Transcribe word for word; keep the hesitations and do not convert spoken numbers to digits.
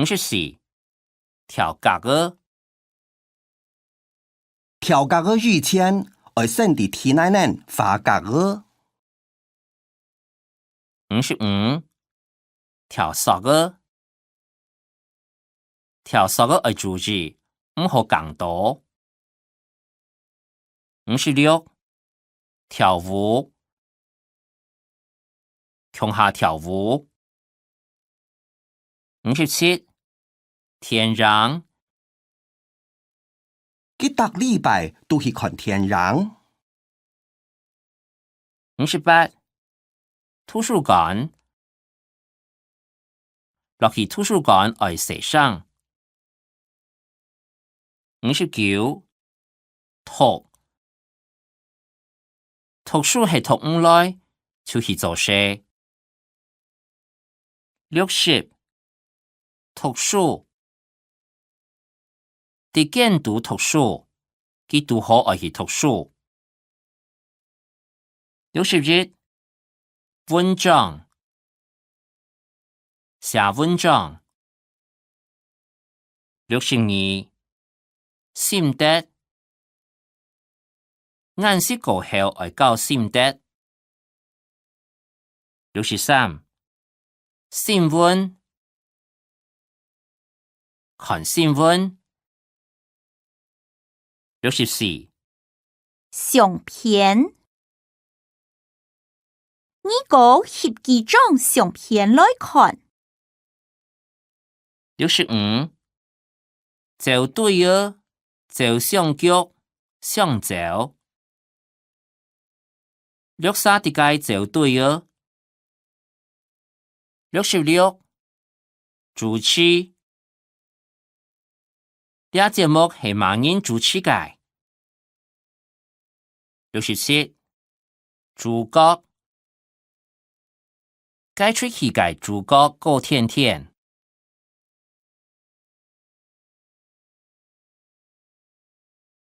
十四，調格仔。調格仔以前，愛先在地泥頂畫格仔。五十五，調索仔。調索仔愛注意，毋好囥倒。 五十六，調烏。共下調烏。五十七，電影。佢逐禮拜都去看電影。五十八，圖書館。 落去圖書館愛洗身。五十九，讀。讀書係讀毋來，就去做事。六十，讀書。 在間肚讀書，佢堵好愛去讀書。六十一，文章。寫文章。六十二，心得。 眼色過後愛交心得。六十三，新聞。看新聞。六十四，相片。你過翕幾張相片來看。 六十五，走對仔，走相逐，相走。逐儕在該走對仔。六十六，主持。這節目係麼人主持个？ 六十七，主角。該齣戲个主角高天天。